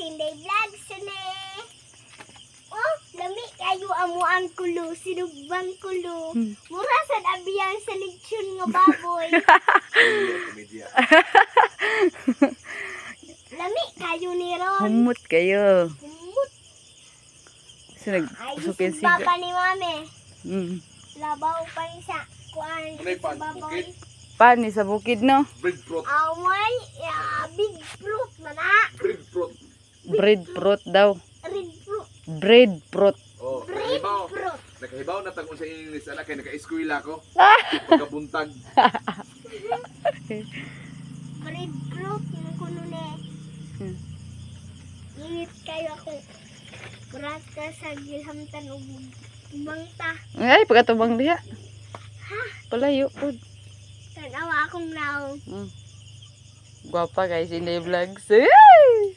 Inday Vlogs ni. Oh, lami kayo amo ang kulo, sinugbang kulo. Mura sad abiyan sa lechon nga baboy. Komedya. Lami kayo ni Ron. Humot kayo. Humot. So, nag Ay, usok yung sugba siga. pa ni mami. Labaw pa ni sa kuan. Ano yung pan? Sa baboy. Bukid? Pani sa bukid, no? Breadfruit. Away, big fruit man na. Breadfruit. Breadfruit daw. Red fruit. Breadfruit. Oh, Bread nakahibaw. fruit. Nakahibaw na tag sa English ala kay naka-eskwela ko. Pagkabuntag. Bread fruit yung kuno ni. Init kayo ako. Brata sa gilhamtan ug bangta. Ay, pagkatubang diha. Palayo pod. Tanawa akong naong. Gwapa guys, Inday Vlogs. Ay!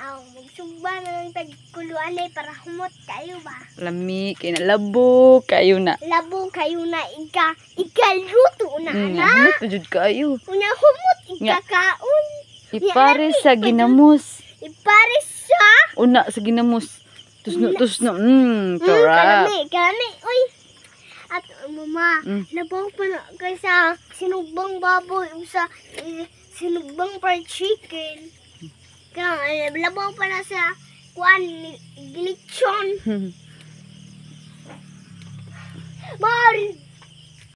Aw, magsugba na lang tagkuluan ay para humot kayo ba? Lami, kay na labo, kayo na. Labo kayo na ika, ikaluto na na. Humot pa jud kayo. Una humot Nga. ikakaon. Ipares sa ginamos. Ipares sa Una sa ginamos. Tusno, tusno. Sarap. Kalami, kalami. Uy. At mama, labaw pa na kaysa sinugbang baboy o sa sinugbang fried chicken. Kaya labaw pa na sa kuan gilitsyon. Mari.